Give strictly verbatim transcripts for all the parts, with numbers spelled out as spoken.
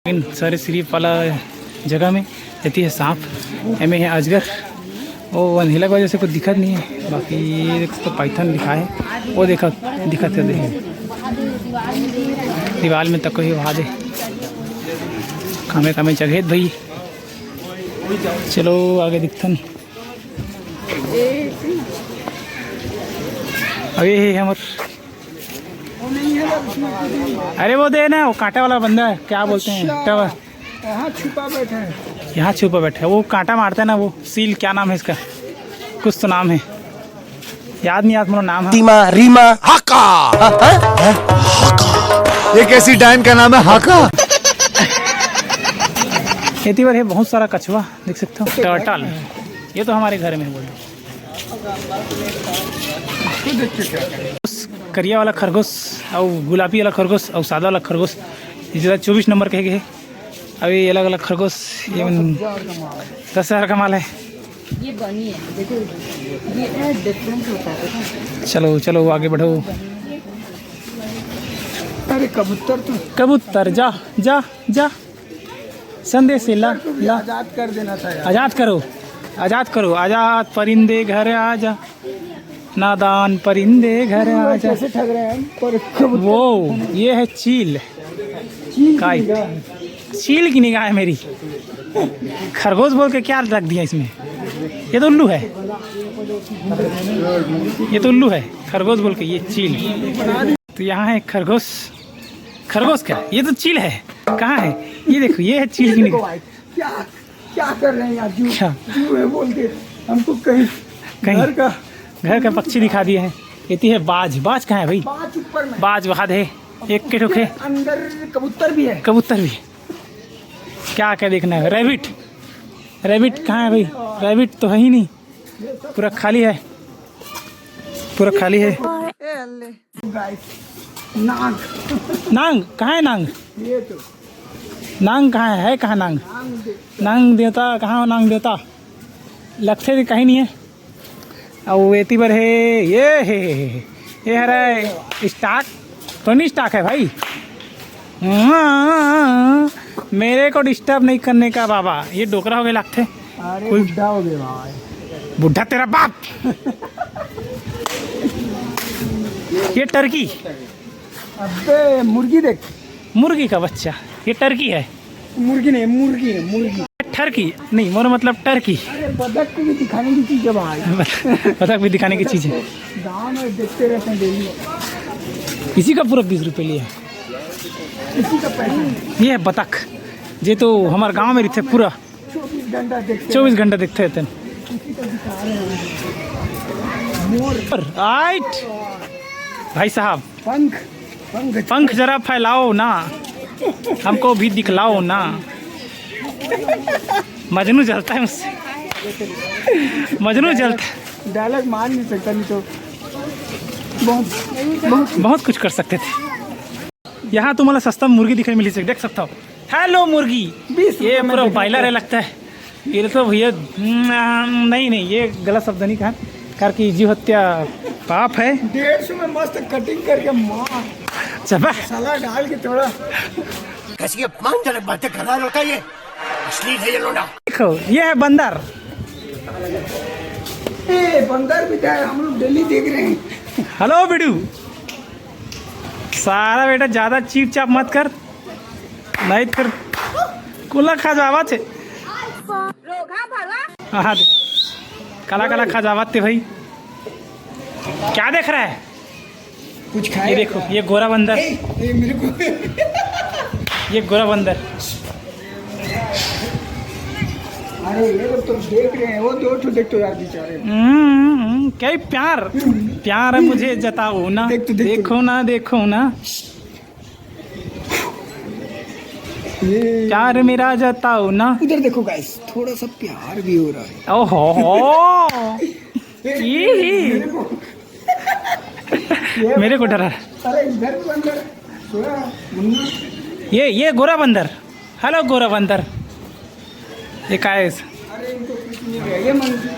In सारे सिर्फ वाला जगह में रहती है सांप, एमे है अजगर। वो अंधेला की वजह से कुछ दिखत नहीं है, बाकी ये देख तो पाइथन लिखा है, वो देखा दिखत है, देखिए दीवार में तक ही वहा दे। कामे कामे जगह हे भाई। चलो आगे दिखथन। अभी ये हमर, अरे वो दे ना, वो कांटे वाला बंदा है, क्या बोलते हैं? अच्छा। टवर। यहाँ छुपा बैठा है। यहाँ छुपा बैठा है, वो कांटा मारता है ना, वो सील, क्या नाम है इसका? कुछ तो नाम है, याद नहीं आता मोला नाम है। टीमा, रीमा, हाका। हाँ, हाँ, हाँ, हाका। एक ऐसी डायन का नाम है हाका। एती बार है बहुत सारा कछुआ देख सकते हो, टर्टल। ये तो हमारे घर में है, बोल दो। करिया वाला खरगोस और गुलाबी वाला खरगोस और सादा वाला खरगोस, ये जरा चौबीस नंबर कहे गए है। अभी अलग अलग खरगोस, ये मन दस हजार का माल है। ये बनी है, देखो, ये डिफरेंट होता है, देखो। चलो चलो आगे बढ़ो। अरे कबूतर तो, कबूतर जा जा जा, संदेश से ला ला। आजाद कर देना था यार। आजाद करो, आजाद करो, आजाद परिंदे घर आ जा, नादान परिंदे घर आ जा। कैसे ठग रहे हैं हम? पर कबूतर वो, ये है चील। चील की काई। निगाह। चील की निगाह है मेरी। खरगोश बोल के क्या रख दिया इसमें? ये तो उल्लू है, ये तो उल्लू है। खरगोश बोल के ये चील। तो यहाँ है खरगोश। खरगोश क्या, ये तो चील है। कहाँ है? ये देखो, ये है चील की निगाह। क्या, क्या कर रहे हैं यार? जू, क्या? जू है बोल के हमको कहीं कहीं घर का घर का पक्षी दिखा दिए हैं। एती है बाज। बाज कहाँ है भाई? बाज ऊपर में। बाज वहाँ दे, एक के ठोके। अंदर कबूतर भी है। कबूतर भी। क्या क्या देखना है? रैबिट। रैबिट कहाँ है भाई? रैबिट तो है ही नहीं, पूरा खाली है, पूरा खाली है। Guys, नांग। नांग कहाँ है? नांग, ये तो नांग कहाँ है? है कहाँ नांग? नांग दे- नांग देवता कहाँ हो? नांग देवता लगथे भी कहीं नहीं है। अउ एती बर हे, ये हे, हे, हे, ये हरे स्टॉक, टोनी स्टॉक है भाई। हाँ, मेरे को डिस्टर्ब नहीं करने का बाबा। ये डोकरा हो गया लगथे। अरे कोई बुढ़ा हो गया भाई। बुढ़ा तेरा बाप। ये टर्की। अबे मुर्गी देख। मुर्गी का बच्चा, ये टर्की है। मुर्गी नहीं, मुर्गी है, मुर्गी। टर्की नहीं, मोर मतलब टर्की। अरे बतख को भी दिखाने की चीज है भाई। बतख भी दिखाने की चीज है। गाँव में देखते रहते हैं डेली। इसी का पूरा बीस रुपये लिया। इसी का पैसा है। ये है बतख, जे तो हमारे गांव में रहते पूरा। चौबीस घंटा देखते चौबीस घंटा देखते रहते हैं। इसी को दिखा रहे हैं। मोर। राइट भाई साहब। पंख, पंख। पंख जरा फैलाओ ना, हमको भी दिखलाओ ना। मजनू जलता है मुझसे, मजनू जलता है। डायलॉग मार नहीं सकता, नहीं तो बहुत, बहुत बहुत कुछ कर सकते थे। यहाँ तुम्हाला सस्ता मुर्गी दिखाई मिली, देख सकता हो। हेलो मुर्गी, बीस ये रुपये में पूरा देख बॉयलर है सकते हैं। लगता है। ये तो भैया, हम्म, नहीं नहीं, ये गलत शब्द नहीं कहा, कार की जीव हत्या पाप है। डेढ़ सौ में मस्त कटिंग करके मार, चबा। मसाला डाल के थोड़ा। कैसी अपमानजनक बातें कर रहा है लड़का ये, अश्लील है ये लोंडा। देखो, ये है बंदर। ए, बंदर भी है, हम लोग डेली देख रहे हैं। हेलो बिडू, सारा बेटा ज्यादा चीप चाप मत कर, नहीं फिर कुला खा जावा छे। रोगा भला। हाँ दे। काला काला खा जावा ते भाई। क्या देख रहा है? कुछ खाए ये देखो, क्या? ये गोरा बंदर। ए, ये मेरे को ये गोरा बंदर। अरे ये लोग तो देख रहे हैं, वो दो ठो देख तो यार बेचारे। हम्म, हम्म, क्या ही प्यार, प्यार है मुझे जताओ ना। देख तो, देख तो। देखो ना, देखो ना। ये प्यार मेरा जताओ ना। उधर देखो गाइस, थोड़ा सा प्यार भी हो रहा है। ओहो हो। ये ही। मेरे को, ये मेरे को डरा। अरे इधर भी बंदर। थोड़ा मुन्ना। ये, ये गोरा बंदर। हेलो गोरा बंदर। ये काय है? अरे इनको कुछ नहीं है, ये मंकी।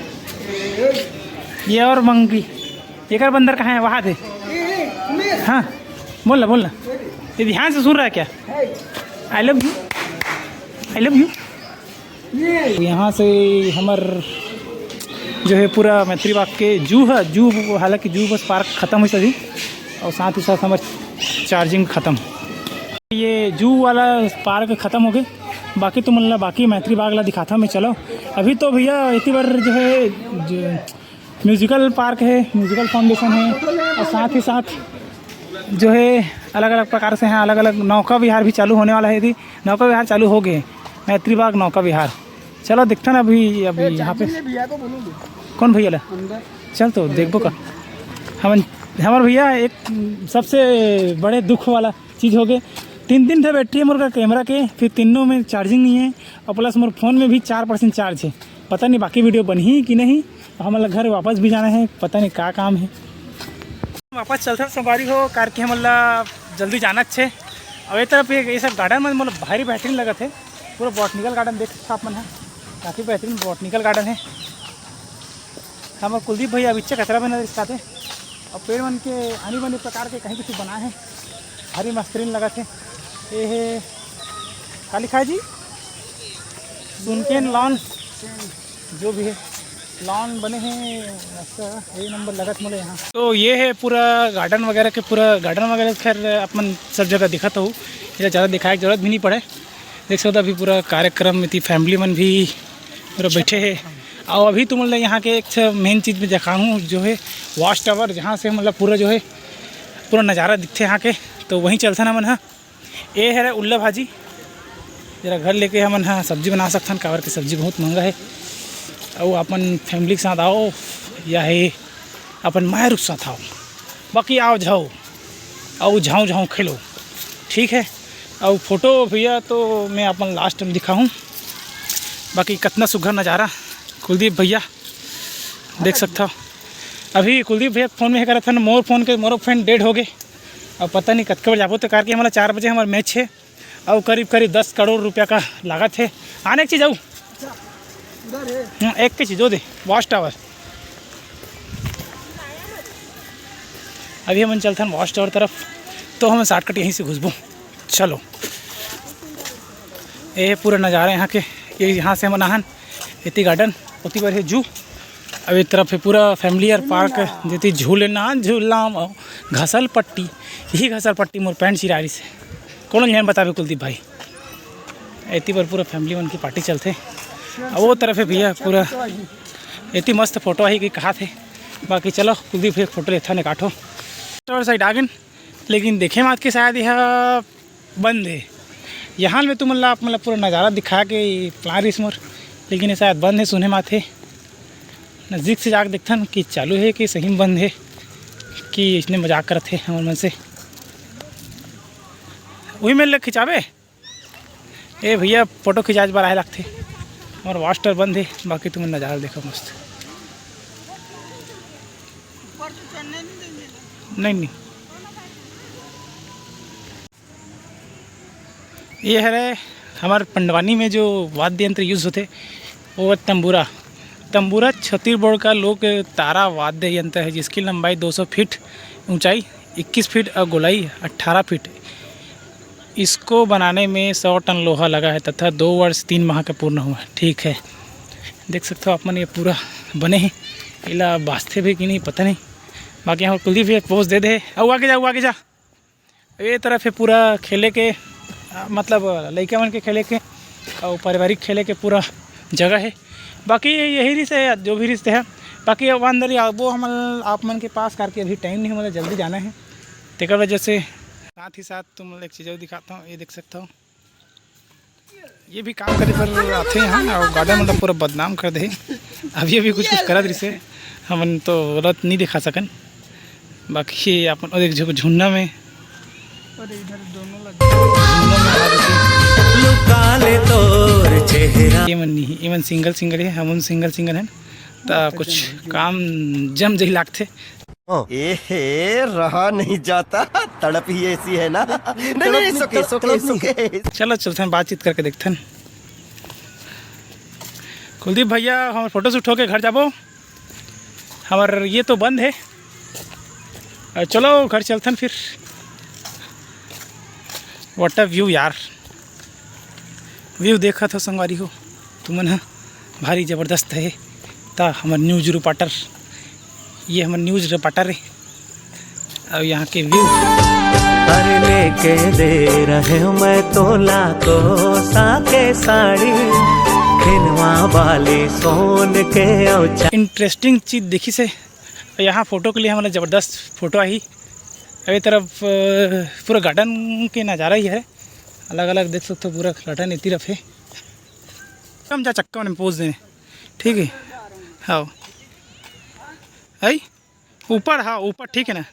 ये और मंकी। एकर बंदर कहाँ है? वहाँ दे। हाँ, बोल ना, बोल ना। ये ध्यान से सुन रहा है क्या? I love you। I love you. यहाँ से हमर जो है पूरा मैत्री बाग के जू है, जू, हालांकि जू बस पार्क खत्म होइस अभी, और साथ ही साथ हमर चार्जिंग खत्म। ये जू वाला पार्क खत्म हो गए, बाकी तुमन ला बाकी मैत्री बाग ला दिखाता मैं। चलो, अभी तो भैया इतनी बार जो है जो म्यूजिकल पार्क है, म्यूजिकल फाउंडेशन है, और साथ ही साथ जो है अलग अलग प्रकार से हैं, अलग अलग नौका विहार भी चालू होने वाला है। यदि नौका विहार चालू हो गए, मैत्री बाग नौका विहार। चलो देखते ना अभी, अभी ए, यहाँ पे चार्जिंग ले भैया को बोलो दे। कौन भैया ला? अंदर। चल तो देखबो का। हमन, हमार भैया एक सबसे बड़े दुख वाला चीज़ हो गए, तीन दिन थे बैटरी मोर का कैमरा के, फिर तीनों में चार्जिंग नहीं है, और प्लस मोर फोन में भी चार परसेंट चार्ज है। पता नहीं बाकी वीडियो बनही कि नहीं, हमन ला घर वापस भी जाना है, पता नहीं का काम है। वापस चलथन संगवारी हो, कार के हमन ला जल्दी जाना छे। और ये तरफ ये, ये सब गार्डन में मोला भारी बेहतरीन लगत है, पूरा बॉटनिकल गार्डन देख सकते आप मन है, काफ़ी बेहतरीन बॉटनिकल गार्डन है। हमर कुलदीप भैया अभी कचरा में नजर आते, और पेड़ मन के आनी बनी प्रकार के कहीं कुछ बनाए हैं, भारी मस्तरीन लगत है। ये है का लिखा है जी, सुनकेन लॉन, जो भी है लॉन बने हैं, ऐसा यही नंबर लगत मोला यहाँ। तो ये है पूरा गार्डन वगैरह के, पूरा गार्डन वगैरह खैर अपन सब जगह दिखत हो, इधर ज़्यादा दिखाए के जरूरत भी नहीं पड़े। देख सकते हो अभी पूरा कार्यक्रम में फैमिली मन भी पूरा बैठे हैं। और अभी तुमन ला यहाँ के एक ठो मेन चीज़ में दिखाऊँ जो है वॉच टावर, जहाँ से मतलब पूरा जो है पूरा नज़ारा दिखते यहाँ के। तो वहीं चलथन हमन हा। ए हरे उल्ला भाजी, जरा घर लेके हमन हा सब्जी बना सकथन, काबर के सब्जी बहुत महंगा है। अउ अपन फैमिली के साथ आओ या है अपन मायर के साथ आओ, बाकी आओ जाओ, अउ झाँव झाँव खेलो, ठीक है। अउ फोटो भैया तो मैं अपन लास्ट में दिखाहूँ, बाकी कितना सुघर नज़ारा कुलदीप भैया देख सकता हो। अभी कुलदीप भैया फोन में हे करत हन, मोर फोन के मोरो फोन डेड हो गए। अब पता नहीं कतके बजे जाबो, तो कार के हमारा चार बजे हमारा मैच है, और करीब करीब दस करोड़ रुपया का लागत है। आने एक चीज़ आऊ, हम्म, एक के चीज़ दे, वॉच टावर। अभी हमन चलथन वॉच टावर तरफ, तो हम शॉर्टकट यहीं से घुसबो। चलो, ये पूरा नज़ारा यहाँ के, ये यहाँ से हमन आहन एती गार्डन, ओती बर हे जू। अब एक तरफ है पूरा फैमिली और पार्क, जेती झूले ना झूला, घसल पट्टी, यही घसल पट्टी मोर पैंट चिरा रही से। कौन ध्यान बतावे कुलदीप भाई, एती बर पूरा फैमिली मन की पार्टी चलथे। अब वो तरफ है भैया पूरा, एती मस्त फोटो आई कि कहा थे। बाकी चलो कुलदीप एक फोटो लेथा ने काठो। और साइड आ गए, लेकिन देखे मात के शायद यह बंद है। यहाँ में तुमन ला आप मतलब पूरा नज़ारा दिखा के plan रहिस मोर, लेकिन ये शायद बंद है, सुने मात है। नज़दीक से जाके देखथन कि चालू है कि सही में बंद है, कि इसने मजाक करत है हमर मन से। वही मेर ले खिंचाबे। ए भैया, फोटो खिंचाए बर आए लगथे। हमर वॉच टावर बंद है, बाकी तुमन नज़ारा देखो मस्त। नहीं, नहीं। ये हरे हमर पंडवानी में जो वाद्य यंत्र यूज़ होथे, वो तंबूरा। तंबूरा छत्तीसगढ़ का लोक तारा वाद्य यंत्र है, जिसकी लंबाई दो सौ फीट, ऊंचाई इक्कीस फीट और गोलाई अठारह फीट। इसको बनाने में सौ टन लोहा लगा है तथा दो वर्ष तीन माह का पूर्ण हुआ। ठीक है, देख सकते हो आप मन, ये पूरा बने हैं। इला बाजथे भी कि नहीं, पता नहीं। बाकी यहाँ कुलदीप भी एक पोज दे दे। आओ आगे जा, आओ आगे जा। ये तरफ है पूरा खेले के, आ, मतलब लइका मन के खेले के और पारिवारिक खेले के पूरा जगह है। बाकी यही रिस है, जो भी रिस है। बाकी अब अंदर ही आबो हमन आप मन के पास, करके अभी टाइम नहीं, मतलब जल्दी जाना है, तेकर वजह से। साथ ही साथ तुम एक चीज़ और दिखाता हूँ, ये देख सकता हूँ, ये भी काम करे बर आथे यहाँ, और गार्डन मतलब पूरा बदनाम कर दे। अभी अभी कुछ कुछ करत रिसे, हमन तो रत नहीं दिखा सकन। बाकी अपन, और एक झुक झुन्ना में, अरे इधर दोनों लगे। झुन्ना में आ जैसे लुका ले तोर चेहरा। ये मन नहीं, ये मन सिंगल सिंगल है, हमन सिंगल सिंगल हैं, तो कुछ काम जम जही लागथे। ए हे, रहा नहीं जाता, तड़प ही ऐसी है ना। नहीं, नहीं, नहीं, सुके, सुके, सुके। चलो, चलथन, बातचीत करके देखथन। कुलदीप भैया, हमर फोटो शूट होके घर जाबो। हमर ये तो बंद है। अ, चलो, घर चलथन फिर। What a view यार, व्यू देखत हो संगवारी हो, तुमन ह भारी जबरदस्त हे। त हमर न्यूज रिपोर्टर, ये हमर न्यूज रिपोर्टर हे। अउ यहाँ के व्यू। अरे लेके दे रहे मैं तोला कोसा के साड़ी, खिनवा वाली सोन के औ चा- इंटरेस्टिंग चीज देखिस हे। यहाँ फोटो के लिए हमला जबरदस्त फोटो आही। अभी तरफ अ, पूरा गार्डन के नज़ारा ही है, अलग अलग देख सकते हो, पूरा गार्डन इतनी तरफ है। हम जा चक्का में पोज देने, ठीक है। हाँ, है ऊपर, हाँ ऊपर, ठीक है ना।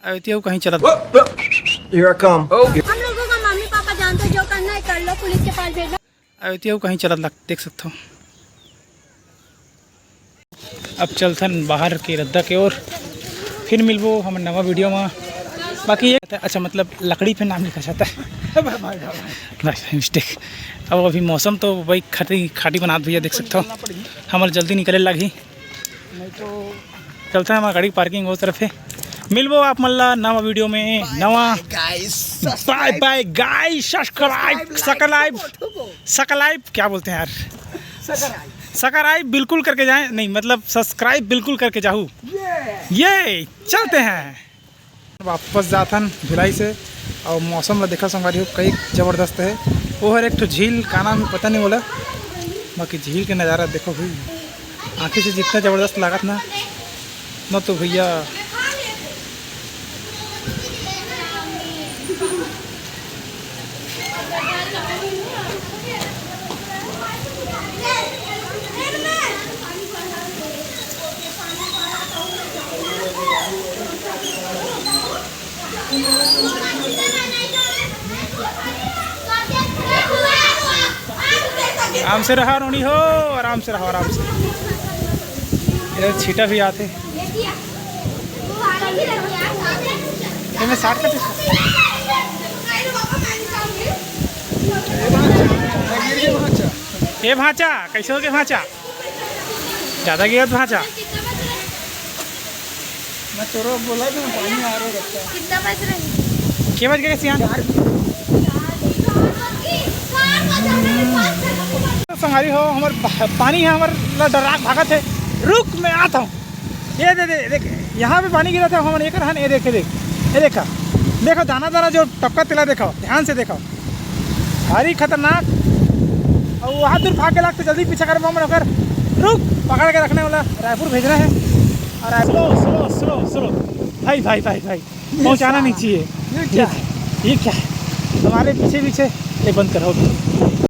अयोध्या कहीं चलत। Here I come. हम लोगों का मम्मी पापा जानते हैं, जो करना है कर लो, पुलिस के पास भेजो। अयोध्या कहीं चलत लग, देख सकते हो। अब चलथन बाहर के रद्दा के ओर, फिर मिलबो हमर नवा वीडियो में। बाकी ये अच्छा, मतलब लकड़ी पे नाम लिखा जाता है। भाई, भाई, भाई, भाई। भाई, भाई, मिस्टेक। अब अभी मौसम तो भाई खाटी खाटी बनात भैया, देख सकते हो, हमर जल्दी निकले लागही। नहीं तो चलते हैं, हमारा गाड़ी पार्किंग वो तरफ है। मिलबो आप मन ला नवा वीडियो में, नवा। Bye bye guys, subscribe। Bye bye guys, subscribe, subscribe, like, subscribe। Subscribe क्या बोलते हैं यार? Subscribe। Subscribe बिल्कुल करके जाएं, नहीं मतलब subscribe बिल्कुल करके जाहू। ये चलते हैं, वापस जाथन भिलाई से। और मौसम ला देखा संगवारी हो, कई जबरदस्त है। वो हर एक ठो झील, का नाम है पता नहीं बोला, बाकी झील के नज़ारा देखो भाई, आँखी से जितना जबरदस्त लागत ना, ना तो भैया। आराम से रहा रोनी हो, आराम से रहो, आराम से। ये छीटा भी आते। ये मैं साठ का। ए भांचा, कैसे हो गए भांचा? ज्यादा गिरत भांचा। मैं तोरो बोला था, पानी आ रहा है। कितना बज रहा है? के बज गए सियान? संगवारी हो, हमर पा-, पानी है, हमर ला डराक भागत है। रुक, मैं आता हूँ। ये दे, दे, देख, यहाँ पे पानी गिरा था, हमन एकर हन, ये देख, ये देख, ये देखा, देखो दाना दाना जो टपका तेला, देखो ध्यान से देखो, भारी खतरनाक। और वहाँ दूर भाग के लगते, जल्दी पीछा कर पाऊँ मैं ओकर। रुक, पकड़ के रखने वाला, रायपुर भेजना है। और Raipur, slow slow slow slow, भाई भाई भाई भाई, पहुँचाना नहीं चाहिए। ये क्या है? ये क्या है? हमारे पीछे पीछे, ये बंद करो।